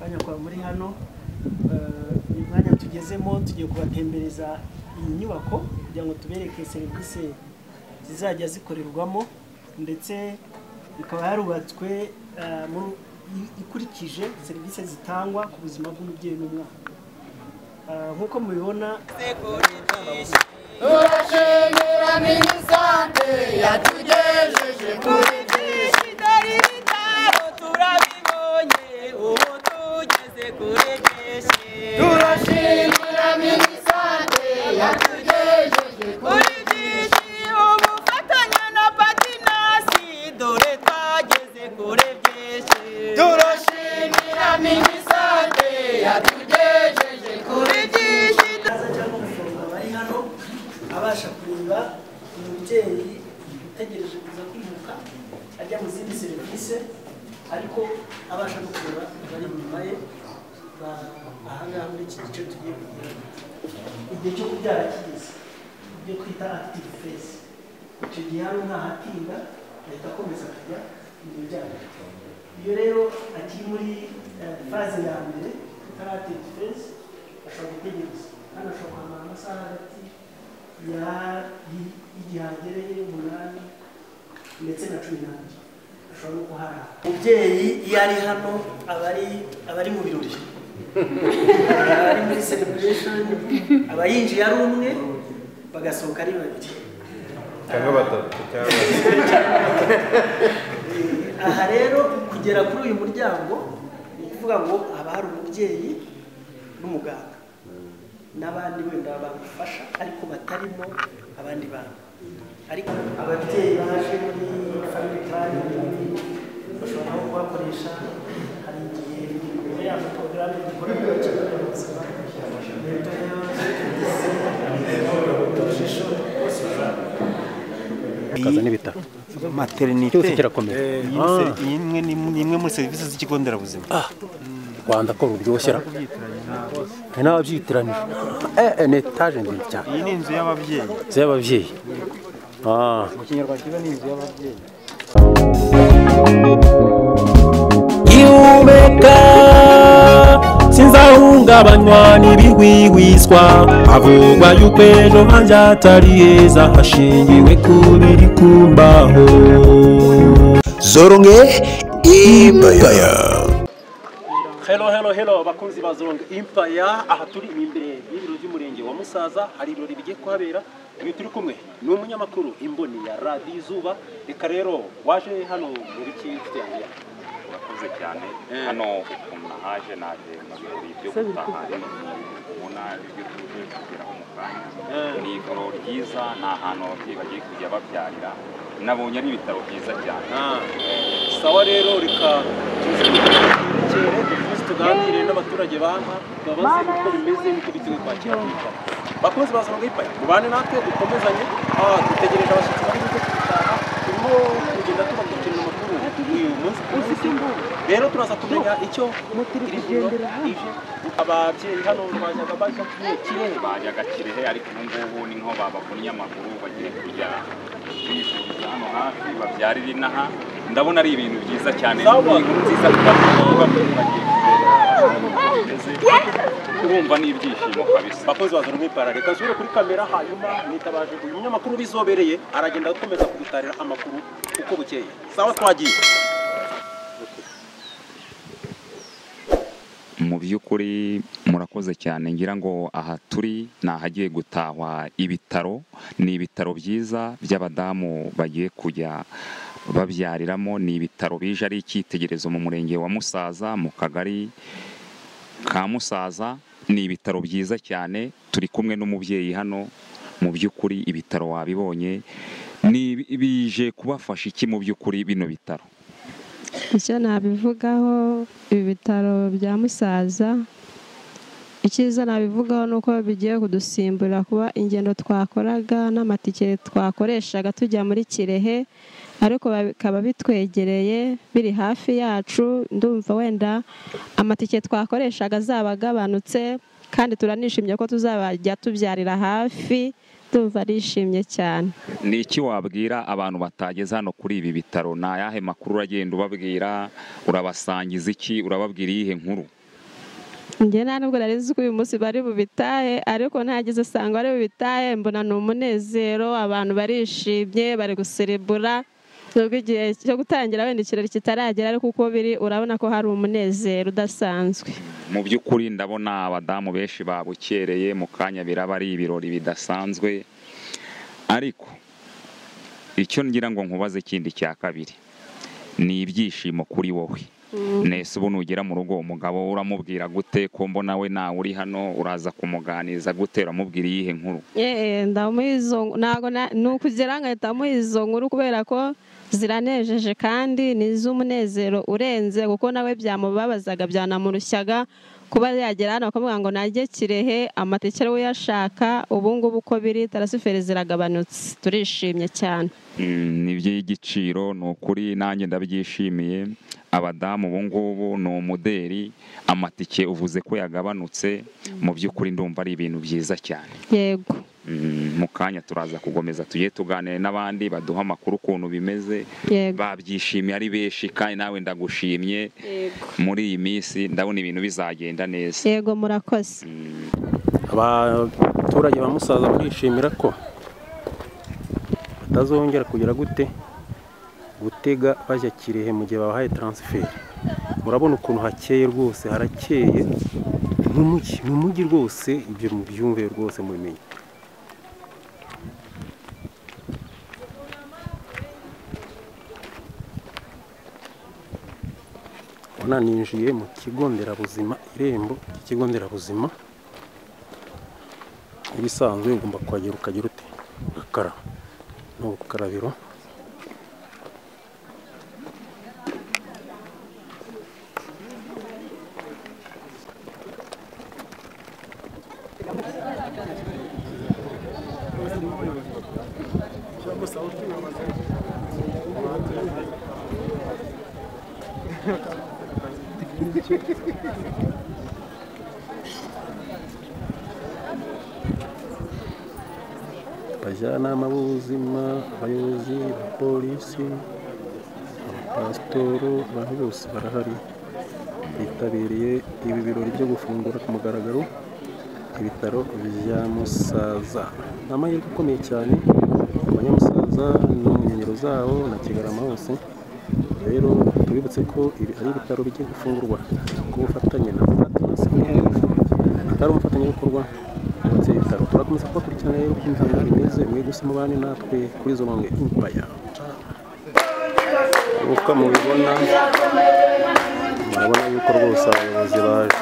Kanya kwa muri hano, uyu mwanya tugezemo tugiye kubatembereza iyi nyubako kugira ngo tubereke serivisi zizajya zikorerwamo, ndetse ikaba yarubatswe ikurikije serivisi zitangwa ku buzima bw'umubyeyi n'umwana. Nk'uko mubibona, turashimira Minisante yatugejeje kuri byinshi, dore ibitaro turabibonye, ubu tugeze kuri byinshi. Turashimira Minisante yatugejeje kuri byinshi, ubufatanye na Partners, dore twageze kuri byinshi. Turashimira Minisante yatugejeje kuri byinshi. Cyangwa umuforomo bari hano abasha kureba umubyeyi utegereje kuza kwimuka ajya mu zindi serivisi, ariko abasha no kureba abari inyuma ye ahangaha muri iki gice tugiye kugera. Igihe cyo kubyara kigeze, ibyo twita active phase, icyo gihe hano ntahatinda, ahita akomeza akajya mu miryango. Iyo rero akiri muri phase ya mbere itari active phase, ashobora gutegereza hano, ashobora kuhamara amasaha hagati y'igihe agereye 8 ndetse na 12, ashobora no kuharara. Umubyeyi iyo ari hano aba ari mu birori, ari muri celebration, aba yinjiye ari umwe bagasohoka ari babiri cyangwa batatu cyangwa. Aha rero kugera kuri uyu muryango ni ukuvuga ngo haba hari umubyeyi n'umuganga n'abandi wenda bamufasha, ariko batarimo abandi bantu. Ariko ababyeyi baje muri family planning bashobora no kuhakoresha. Hari igihe muri ya porogaramu dukora mu kigo nderabuzima, kaza n'ibitaro maternité cyose kirakomeye. Iyi ni imwe muri serivisi z'ikigo nderabuzima. Rwanda ko ruryoshera, hari n'ababyitiranyije. Ni etaje ndende cyane. Iyi ni inzu y'ababyeyi. Inzu y'ababyeyi. Mu kinyarwanda cyiza ni inzu y'ababyeyi. Ihumeka sinzahungabanywa n'ibigwigwiswa, havugwa yuko ejo hanjye atari heza, hashingiwe ku biri kumbaho. Zoronge Empire. Hello hello hello bakunzi ba Zoronge Empire, aha turi imbere y'ibiro by'umurenge wa Musaza, hari ibirori bigiye kuhabera. Uyu turi kumwe ni umunyamakuru imboni ya Radiyo Izuba. Reka rero waje hano muri iki mfite yanjye. Urakoze cyane. Hano ukuntu nahaje, naje mu birori byo gutaha, ubona ibyo tuje kugeraho mu kanya. Ni ivuriro ryiza, ni ahantu ababyeyi bagiye kujya babyarira, nabonye ari ibitaro byiza cyane. Sawa rero reka tuze tuganire n'abaturage banka, babaze uko bimeze n'uko biteguye kwakira ibitaro. Bakunzi ba Zoronge Empire, mubane natwe dukomezanye. Dutegereje abashyitsi bari buze kubitaha, turimo kugenda tubakurikirana amakuru uyu munsi ku munsi. Rero turaza kumenya icyo iri vuriro rije. Ababyeyi hano bajyaga bajya Kirehe, bajyaga Kirehe, ariko ubu ngubu ni nko babavunnye amaguru, bagiye kujya kwivuriza hano hafi, babyarira inaha. Ndabona ari ibintu byiza cyane, ni inkuru nziza ku babyeyi bagiye kurumva n'ibyishimo kabisa. Bakozi ba Zoronge Empire, reka nsubire kuri kamera, hanyuma nitabaje uyu munyamakuru bizobereye, aragenda akomeza kudutarira amakuru uko bukeye. Sawa, twagiye. Mu by'ukuri murakoze cyane. Ngira ngo aha turi ni ahagiye gutahwa ibitaro, ni ibitaro byiza by'abadamu bagiye kujya babyariramo. Ni ibitaro bije ari icyitegererezo mu murenge wa Musaza, mu kagari ka Musaza. Ni ibitaro byiza cyane. Turi kumwe n'umubyeyi hano. Mu by'ukuri ibitaro wabibonye, ni bije kubafasha iki mu by'ukuri bino bitaro? Icyo nabivugaho, ibi bitaro bya Musaza, icyiza nabivugaho ni uko bigiye kudusimbura kuba ingendo twakoraga n'amatike twakoreshaga tujya muri Kirehe, ariko bikaba bitwegereye biri hafi yacu. Ndumva wenda amatike twakoreshaga azaba agabanutse, kandi turanishimye ko tuzabajya tubyarira hafi. Ndumva arishimye cyane. Ni iki wabwira abantu batageze hano kuri ibi bitaro? Ni ayahe makuru uragenda ubabwira? Urabasangiza iki? Urababwira iyihe nkuru? Njye nta nubwo nari nzi ko uyu munsi bari bubitahe, ariko ntageze asanga bari bubitahe, mbona ni umunezero, abantu barishimye, bari guserebura. Nubwo igihe cyo gutangira wenda ikirori kitaragera, ariko uko biri urabona ko hari umunezero udasanzwe. Mu by'ukuri ndabona abadamu benshi babukereye, mu kanya biraba ari ibirori bidasanzwe. Ariko icyo ngira ngo nkubaze kindi cya kabiri ni ibyishimo kuri wowe. Nese ubu nugera mu rugo umugabo uramubwira gute ko mbona we nawe uri hano, uraza kumuganiza gute, uramubwira iyihe nkuru? Ndamuha ntago ni ukugera nkahita muha izo nkuru kubera ko ziranejeje kandi ni iz'umunezero urenze, kuko nawe byamubabazaga byanamurushyaga kuba yagera hano bakavuga ngo najye Kirehe amatike we yashaka. Ubu ngubu uko biri tarasiferi ziragabanutse, turishimye cyane. Ni iby'igiciro, ni ukuri nanjye ndabyishimiye. Abadamu ubu ngubu ni umuderi, amatike uvuze ko yagabanutse, mu by'ukuri ndumva ari ibintu byiza cyane. Yego. Mu kanya turaza kugomeza tugiye tuganire n'abandi baduha amakuru ukuntu bimeze. Babyishimiye ari benshi kandi nawe ndagushimye. Muri iyi minsi ndabona ibintu bizagenda neza. Yego, murakoze. Abaturage ba Musaza barishimira ko batazongera kugira gute gutega bajya Kirehe mu gihe babahaye transfer. Murabona ukuntu hakeye rwose, harakeye nk'umujyi, ni umujyi rwose, ibyo mubyumve rwose mubimenye. Ubona ninjiye mu kigo nderabuzima, irembo ry'ikigo nderabuzima. Ibisanzwe ugomba kuhagera ukagira ute, ugakaraba, ni ubukarabiro. Abajyanama b'ubuzima, abayobozi, abapolisi, abapasitoro, abantu bose barahari bitabiriye ibi birori byo gufungura ku mugaragaro ibitaro bya Musaza. Ni amahirwe akomeye cyane ku banyamusaza no mu nkengero zabo na Kigarama hose. Rero tubibutse ko ibi ari ibitaro bigiye gufungurwa ku bufatanye na Partners in Health, atari umufatanyabikorwa wubatse ibitaro. Turakomeza kubakurikirana rero uko imihango imeze, mwe gusa mubane natwe kuri Zolonge Empire. Uko mubibona, murabona yuko rwose abayobozi baje.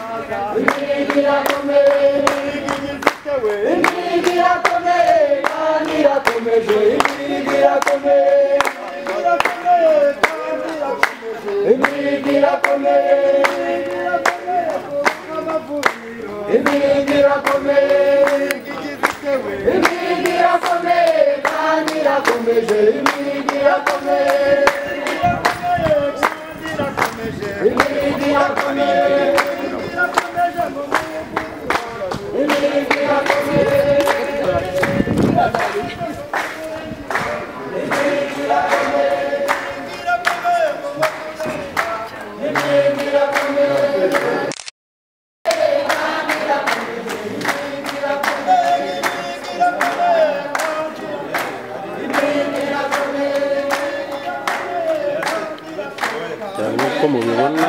Uko mubibona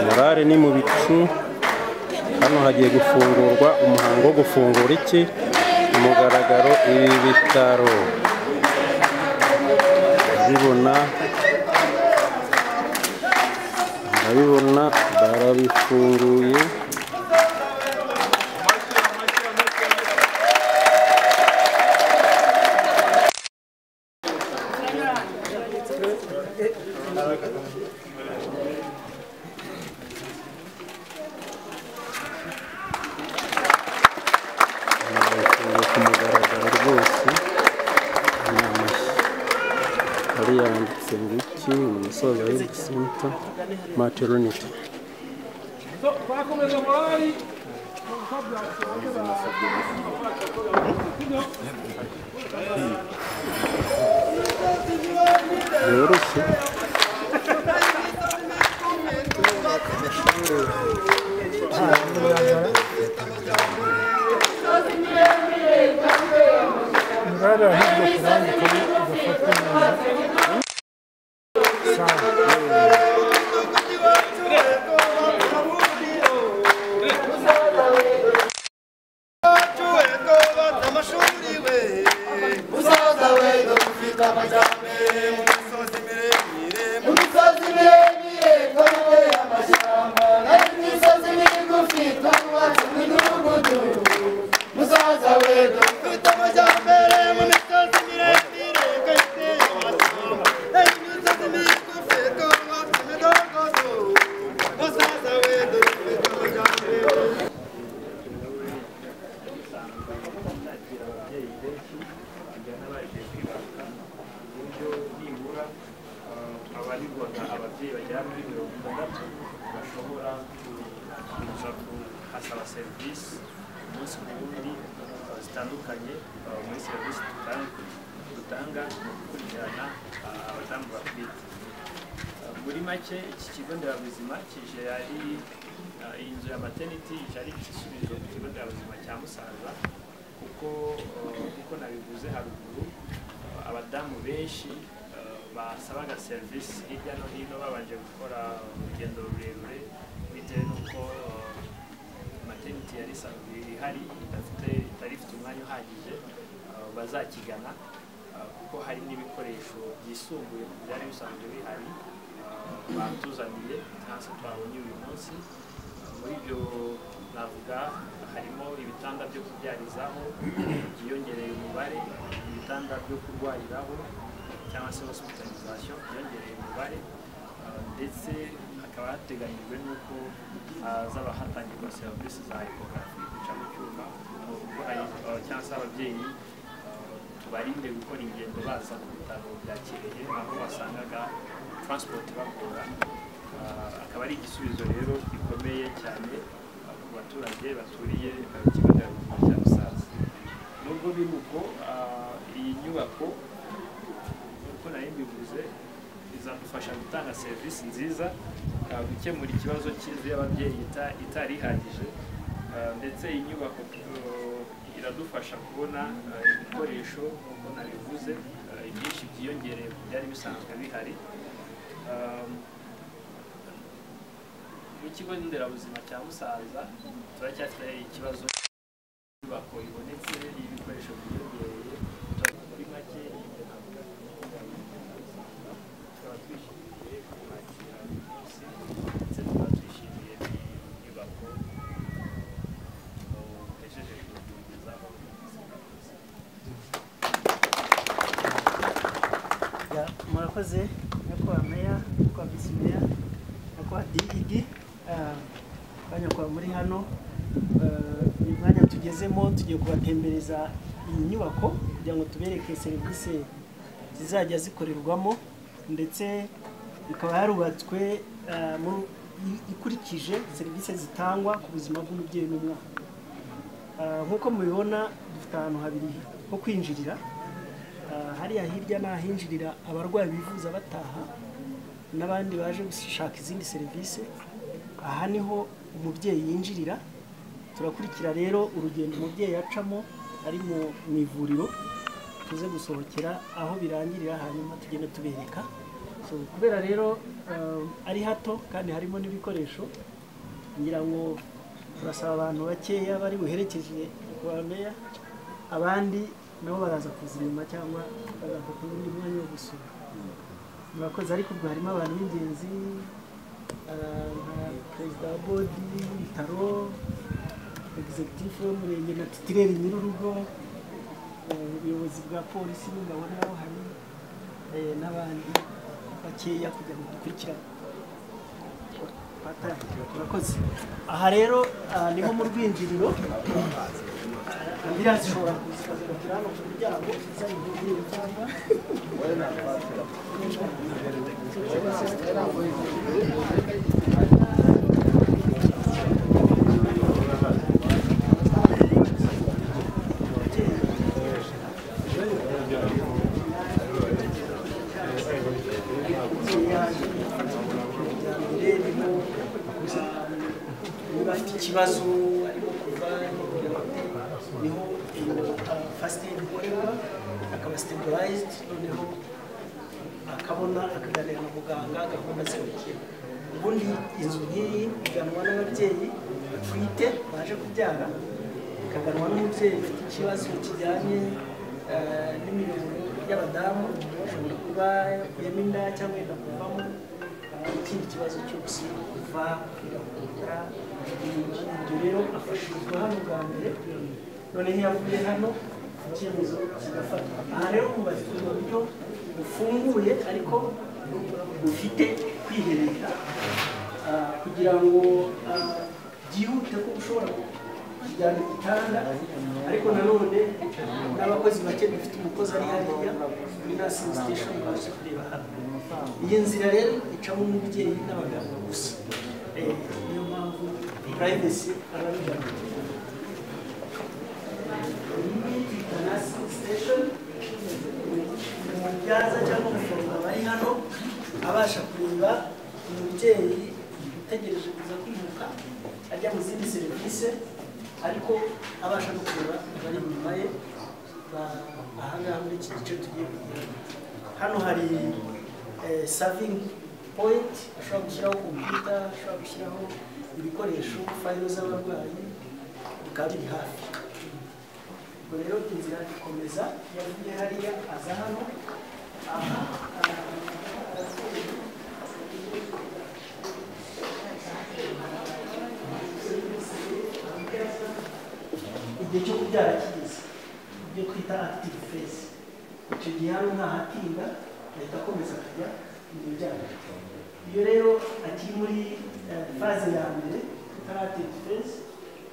morale ni mu bicu. Hano hagiye gufungurwa umuhango wo gufungura iki mugaragaro ibi bitaro. Ndabibona barabifunguye. Ku mugaragaro rwose ni amashyi. Hariya yanditse ngo iki ni Musaza Health Center Maternity. Yoroshye. bagasaba serivisi umunsi ku wundi zitandukanye. Muri serivisi dutanga mu gukurikirana abadamu batwite. Muri make, iki kigo nderabuzima kije ari iyi nzu ya maternity ije ari igisubizo ku kigo nderabuzima cya Musaza, kuko kuko nabivuze haruguru, abadamu benshi basabaga serivisi hirya no hino babanje gukora urugendo rurerure, bitewe n'uko maternity yari isanzwe ihari idafite, itari ifite umwanya uhagije bazakigana, kuko hari n'ibikoresho byisumbuye ku byari bisanzwe bihari batuzaniye cyangwa se twabonye uyu munsi. Muri ibyo navuga harimo ibitanda byo kubyarizaho byiyongereye umubare, ibitanda byo kurwariraho cyangwa se hospitalisation byiyongereye umubare, ndetse hakaba hateganyijwe n'uko hazaba hatangirwa serivisi za échographie, guca mu cyuma umurwayi cyangwa se ababyeyi, tubarinde gukora ingendo baza ku bitaro bya Kirehe aho wasangaga transport bagora. Akaba ari igisubizo rero gikomeye cyane ku baturage baturiye ikigo nderabuzima cya Musaza. Nubwo biri uko, iyi nyubako nk'uko nari mbivuze izadufasha gutanga serivisi nziza, gukemura ikibazo cy'inzu y'ababyeyi itari ihagije, ndetse iyi nyubako iradufasha kubona ibikoresho nk'uko nabivuze byinshi byiyongereye ku byari bisanzwe bihari. Mu kigo nderabuzima cya Musaza turacyafite ikibazo inyubako ibonetse y'ibikoresho byiyongereye. Muri make ibyo navuga ku kigo nderabuzima cya Musaza. Tukaba twishimiye kubakira uyu munsi, ndetse tukaba twishimiye inyubako muhejeje kutugezaho. Murakoze nyakubahwa meya, nyakubahwa visi meya, nyakubahwa DED, banyakubahwa muri hano. Uyu mwanya tugezemo tugiye kubatembereza iyi nyubako kugira ngo tubereke serivisi zizajya zikorerwamo, ndetse ikaba yarubatswe ikurikije serivisi zitangwa ku buzima bw'umubyeyi n'umwana. Nk'uko mubibona, dufite ahantu habiri ho kwinjirira. Hariya hirya ni ahinjirira abarwayi bivuza bataha n'abandi baje gushaka izindi serivisi. Aha niho umubyeyi yinjirira. Turakurikira rero urugendo umubyeyi acamo ari mu ivuriro, tuze gusohokera aho birangirira, hanyuma tugende tubereka. So, kubera rero ari hato kandi harimo n'ibikoresho, ngira ngo turasaba abantu bakeya bari buherekeje nyakubahwa meya, abandi nabo baraza kuza inyuma cyangwa bagafata undi mwanya wo gusura. Murakoze. Ariko ubwo harimo abantu b'ingenzi nka perezida wa board y'ibitaro, executive w'umurenge na titulaire nyir'urugo, ubuyobozi bwa polisi n'ingabo nabo hari, n'abandi bakeya kugira ngo dukurikirane. Murakoze. Aha rero niho mu rwinjiriro. Ambulance ishobora kuza ikagarukira hano ku muryango izanye umubyeyi cyangwa niba afite ikibazo arimo kuva, arimo kugira, niho first aid ikorerwa, akaba stabilized, noneho akabona akaganira na muganga gahunda zikurikiye. Ubundi inzu nk'iyi iganwa n'ababyeyi batwite baje kubyara, ikaganwa n'umubyeyi ufite ikibazo kijyanye n'imiyoboro y'abadamu, ashobora kuba yakuyemo inda cyangwa yenda kuvamo, ikindi kibazo cyo kuva kwirahura. Ibyo rero afashirizwa hano bwa mbere, noneho iyo avuye hano icyemezo kigafatwa. Aha rero hubatswe mu buryo bufunguye ariko bufite kwiherera, kugira ngo byihute ko ushobora kujyana igitanda, ariko nanone n'abakozi bake dufite, umukozi ari hariya kuri nursing station baje kureba hano. Iyi nzira rero icamo umubyeyi n'abaganga gusa. Niyo mpamvu Privacy ababigana. Iyi twita nursing station. Umubyaza cyangwa umuforomo aba ari hano, abasha kureba umubyeyi utegereje kuza kwimuka ajya mu zindi serivisi, ariko abasha no kureba abari inyuma ye ahangaha muri iki gice tugiye kugira. Hano hari serving point, ashobora gushyiraho kompiyuta, ashobora gushyiraho ibikoresho, fayilo z'abarwayi bikaba biri hafi. Ubwo rero inzira ikomeza, yavuye hariya aza hano. Aha igihe cyo kubyara kigeze, ibyo twita active phase. Icyo gihe hano ntahatinda, ahita akomeza akajya mu bibyara. Iyo rero akiri muri phase ya mbere, itari active phase,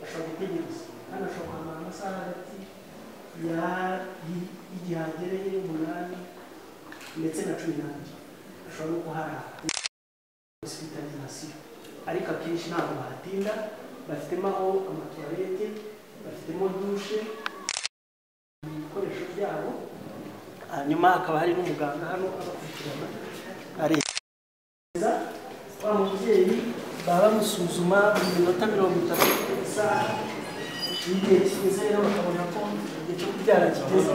ashobora gutegereza. Hano ashobora kuhamara amasaha hagati y'igihe agereye 8 ndetse na 12. Ashobora no kuharara hospitalisation, ariko akenshi ntabwo bahatinda. Bafitemo aho amatuwarete, bafitemo dushe, ibikoresho byabo. Hanyuma hakaba hari n'umuganga hano abakurikirana areza wa mubyeyi, baba bamusuzuma mu minota 30 isaha. Igihe kigeze rero bakabona ko igihe cyo kubyara kigeze.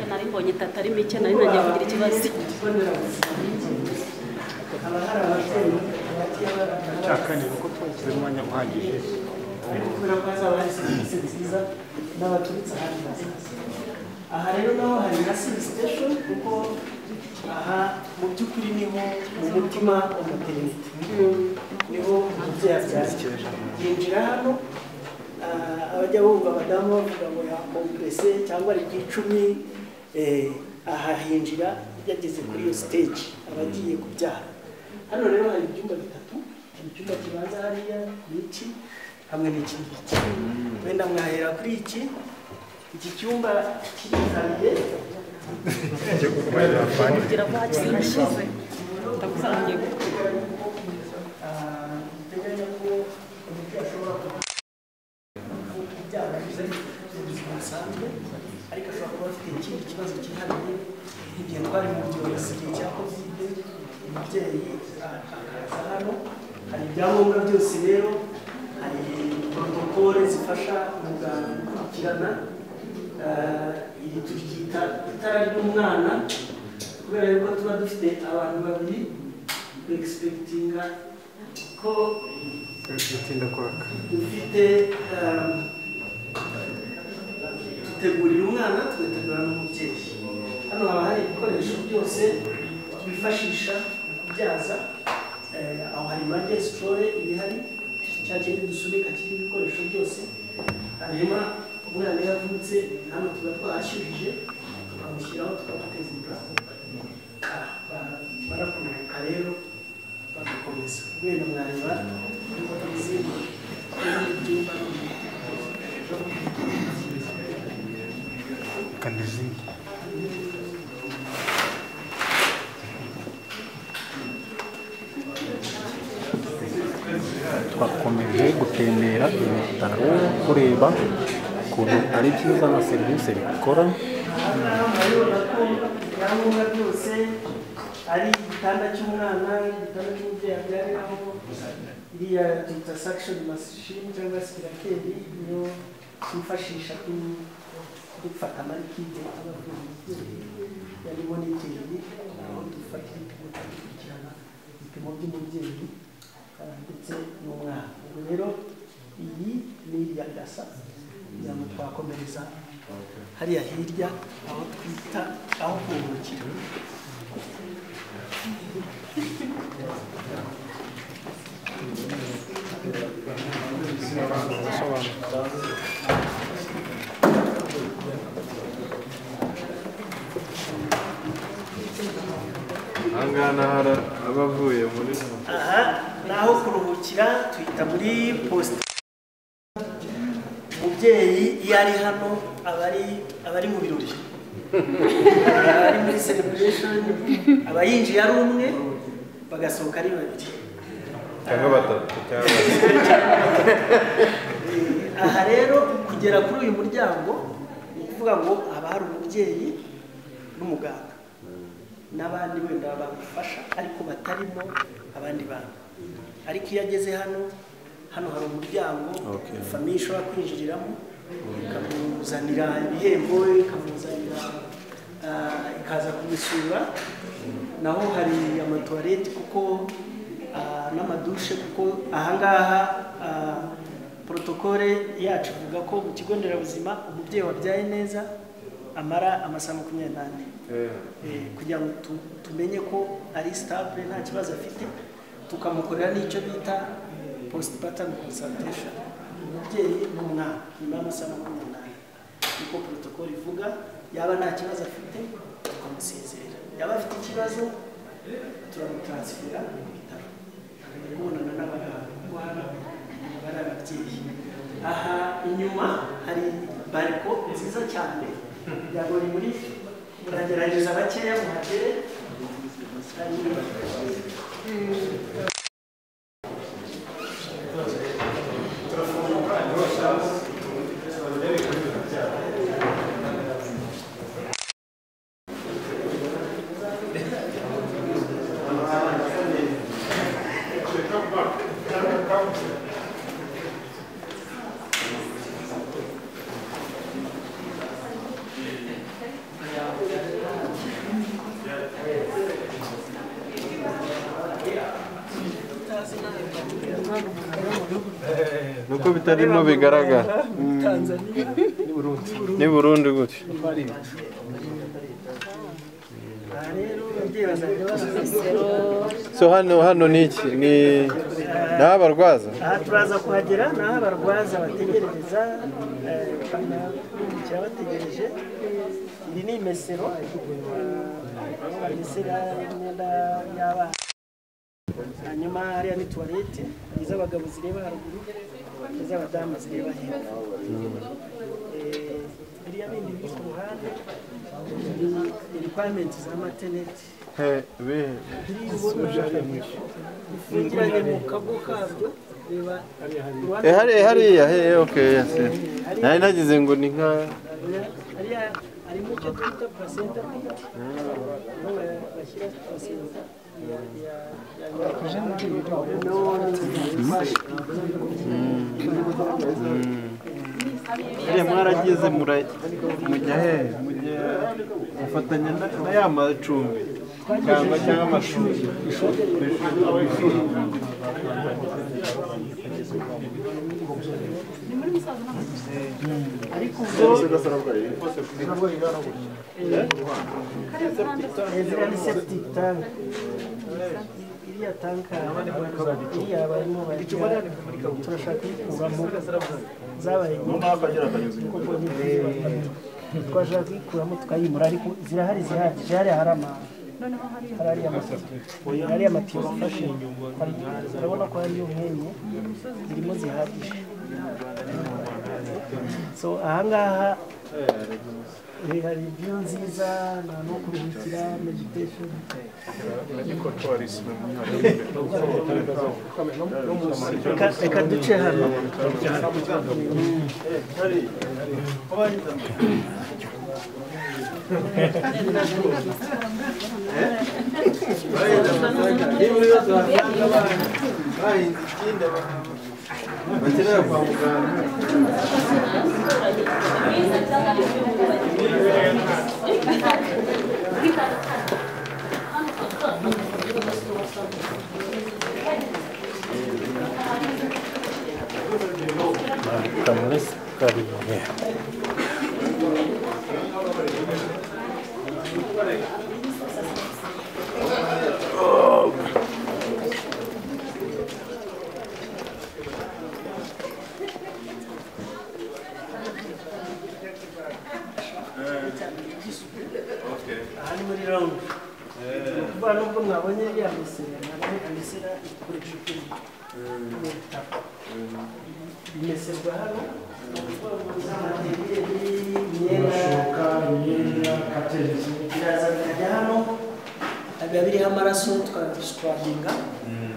Nari mbonye itatu ari mike, nari ntangiye kugira ikibazo. Ikigo nderabuzima haba hari ababyeyi hagati y'abana Cyakane kuko twashyize umwanya uhagije, ariko kubera ko hazaba hari serivisi nziza n'abaturutse ahandi bazaza. Aha rero naho hari nursing station, kuko aha mu by'ukuri niho mu mutima wa maternité, niho umubyeyi abyarira. Yinjira hano, abajya bumva abadamu bavuga ngo yakomprese cyangwa ari ku 10, aha hinjira yageze kuri iyo stage, aba agiye kubyara. Hano rero hari ibyumba bitatu, hari icyumba kibanza hariya n'iki hamwe n'iki ngiki. Wenda mwahera kuri iki cyumba kirihariye. Kugira ngo hakirashize ndagusangiye. Duteganya ko umubyeyi ashobora kubyara mu buzima busanzwe, ariko ashobora kuba afite ikindi kibazo cyihariye, nk'igihe twari mu byorezo, igihe cya kovide, umubyeyi akaza hano. Hari ibyangombwa byose rero, hari protokole zifasha umuganga gukurikirana. Iri turyita itara ry'umwana, kubera yuko tuba dufite abantu babiri, twexpectinga ko bitinda kwaka. Dufite dutegurira umwana, tugategura n'umubyeyi. Hano haba hari ibikoresho byose twifashisha mu kubyaza. Aho hari magesitore ibihari, cya kindi dusunika kirimo ibikoresho byose. Hanyuma umwana iyo avutse hano tuba twahashyuhije, tukamushyiraho, tukamutegura, barakuruhuka rero bagakomeza. Wenda mwareba n'izindi byumba. Kandizini. Twakomeje gutembera ibitaro kureba ukuntu ari byiza na serivisi bikora. Ahangaha murabibona ko ibyangombwa byose ari igitanda cy'umwana, igitanda cy'umubyeyi abyariraho, iriya twita suction machine cyangwa aspirateur, niyo twifashisha dufata amalikide aba avuye mu mubyeyi. Yari moniteri, aho dufata ibipimo, dukurikirana ibipimo by'umubyeyi ndetse n'umwana. Ubwo rero iyi ni iriya irasa, kugira ngo twakomereza hariya hirya aho twita aho kuruhukira. Aha ngaha aba avuye muri aha ni aho kuruhukira, twita muri posita. Umubyeyi iyo ari hano aba ari mu birori, aba ari muri celebration, aba yinjiye ari umwe. bagasohoka ari babiri cyangwa batatu cyangwa. Aha rero kugera kuri uyu muryango ni ukuvuga ngo haba hari umubyeyi n'umuganga n'abandi wenda bamufasha ariko batarimo abandi bantu. Ariko iyo ageze hano, hano hari umuryango famille ishobora kwinjiriramo, ikamuzanira ibihembo, ikamuzanira ikaza kumusura. Naho hari amatuwarete kuko n'amadushe, kuko ahangaha protokole yacu ivuga ko mu kigo nderabuzima umubyeyi wabyaye neza amara amasaha 24 kugira ngo tumenye ko ari stable nta kibazo afite, tukamukorera n'icyo bita postpartum consultation, umubyeyi n'umwana nyuma y'amasaha 24, niko protokole ivuga. Yaba nta kibazo afite tukamusezerera, yaba afite ikibazo turamutaransifera mu bitaro kubonana n'abaganga kuko hano bari ababyeyi. Aha inyuma hari bariko nziza cyane, yagori muri muragerageza bakeya muhagere. Nuko bitarimo bigaragara ni Burundi gutyo. So hano ni iki? Ni n'abarwaza? Aha turaza kuhagera, naho abarwaza bategerereza, bategereje. Iri ni imesero, bamesera imyenda y'abana. Hanyuma hariya ni tuwarete iz'abagabo zireba haruguru, iz'abadamu zireba hepfo. Biriya bindi biri ku ruhande ni requirement za maternity bifungiranye mu kago kabyo. Reba hariya, okay, yes. Nari nagize ngo ni nka hariya harimo icyo twita placenta pit, aho bashyira placenta. Hariya mwarageze mujya he? Mujya mufatanya na ya macumbi cyangwa amashuri? Ariko ubwo ni septic tank, iriya tanka iriya barimo turashaka kuyikuramo, zabaye nyinshi twashaka kuyikuramo tukayimura, ariko zirahari zihagije. Hariya hari amatiyo bafashe, urabona ko hariyo nkenye zirimo zihagije. So ahangaha hari view nziza, nta no kuruhukira, meditation. Reka duce hano. Bakenera kwa muganga. Muri sikariye. Aha ni muri round. Kuva nubwo mwabonye iriya mesera, ntabwo amesera ibikoresho byo mu bitaro. Bimeserwa hano, imyenda, amashuka, imyenda, biraza bikajya hano, Biba biriho amaraso, tukabisikurabinga,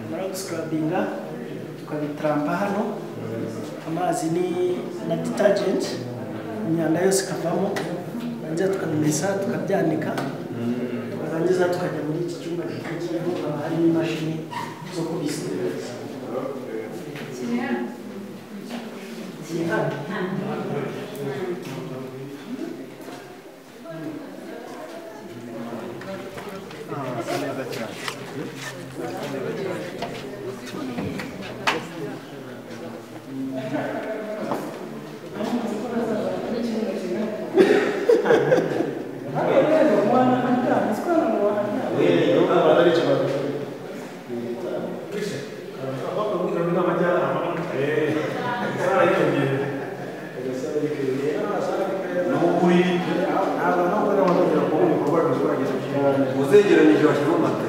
tumara gusikurabinga tukabitarampa hano, amazi ni na detergent, imyanda yose ikavamo, turangiza tukabimesa, tukabyanika, tukarangiza tukajya muri iki cyumba gikurikiyeho, haba harimo imashini zo kubisitereza. Kiri hano. Asa neza cyane. Asa neza cyane. Uzegeranyije washyiramo amata.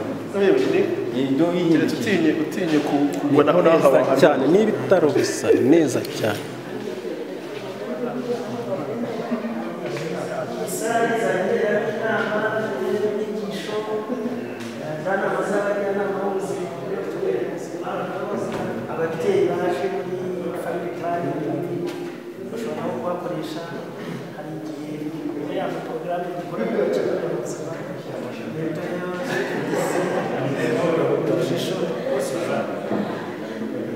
Utinye kugwa naho naho haba cyane n'ibitaro bisa neza cyane. Sale zaberamo inama n'inyigisho, inama z'abajyanama b'ubuzima, ababyeyi baje muri family planning bashobora nabo kuhakoresha. Hari igihe muri ya porogaramu dukora mu kigo nderabuzima, ijisho bose bashobora,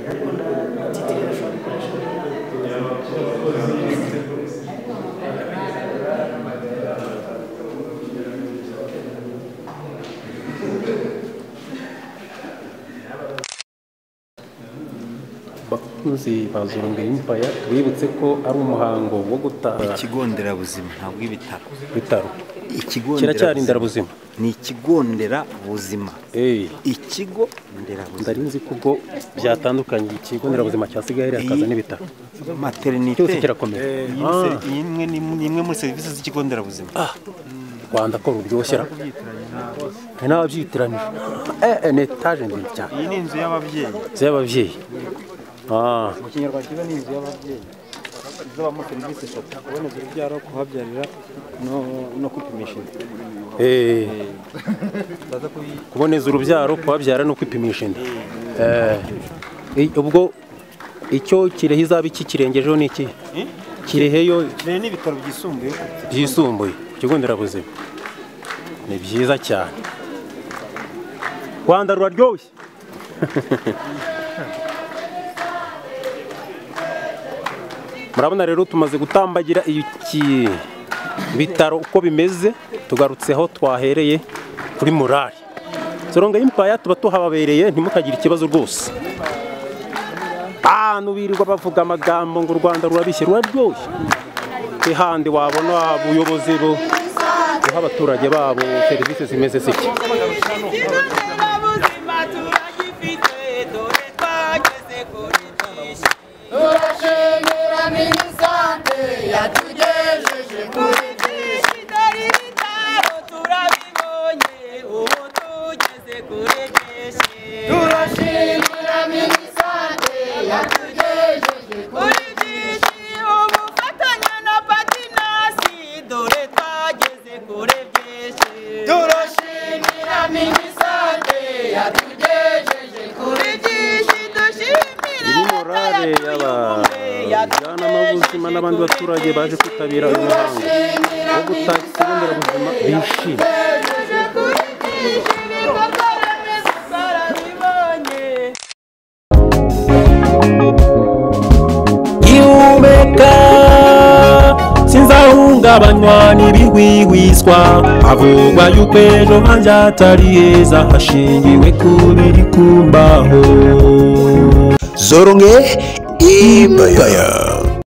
ariko na titire ashobora gukoresha. Bakunzi ba Zoronga Empire, tubibutse ko ari umuhango wo gutaha ikigo nderabuzima, ntabwo ibitaro. Bitaro Ikigo kiracyari nderabuzima, ni ikigo nderabuzima. Ikigo nderabuzima. Ndari nzi ko ubwo byatandukanye, ikigo nderabuzima cyasigaye hakaza n'ibitaro. Maternité cyose kirakomeye. Iyi ni imwe muri serivisi z'ikigo nderabuzima. Rwanda ko ruryoshye, ntabyitiranyije. Ni etaje ndende cyane. Iyi ni inzu y'ababyeyi. Inzu y'ababyeyi. Mu kinyarwanda kiba ni inzu y'ababyeyi izabamo serivisi eshatu: kuboneza urubyaro, kuhabyarira no kwipimisha inda. Kuboneza urubyaro, kuhabyara no kwipimisha inda. Ubwo icyo Kirehe izaba iki kirengejeho ni iki? Kirehe yo Kirehe ni ibitaro byisumbuye. Byisumbuye ku kigo nderabuzima. Ni byiza cyane. Rwanda ruraryoshye. Murabona rero tumaze gutambagira iki bitaro uko bimeze, tugarutse aho twahereye kuri morali. Zoronga Empire tuba tuhababereye, ntimukagire ikibazo rwose. Abantu birirwa bavuga amagambo ngo u Rwanda rurabishye, ruraryoshye. Ihandi wabona ubuyobozi buha abaturage babo serivisi zimeze ziki. Turashimira Minisante yatugejeje kuri byinshi, dore ibitaro turabibonye, ubu tugeze kuri byinshi. Turashimira Minisante yatugejeje kuri byinshi, ubufatanye na Patinasi dore twageze kuri byinshi. Turashimira Minisante yatugejeje kuri byinshi, dushimira Iyi ni morale y'abajyanama b'ubuzima n'abandi baturage baje kwitabira uyu muhango wo gutaha ikigo nderabuzima bishimye. Ihumeka sinzahungabanywa n'ibihwihwiswa, havugwa yuko ejo hanjye atari heza, hashingiwe ku biri kumbaho. Zoronge Empire.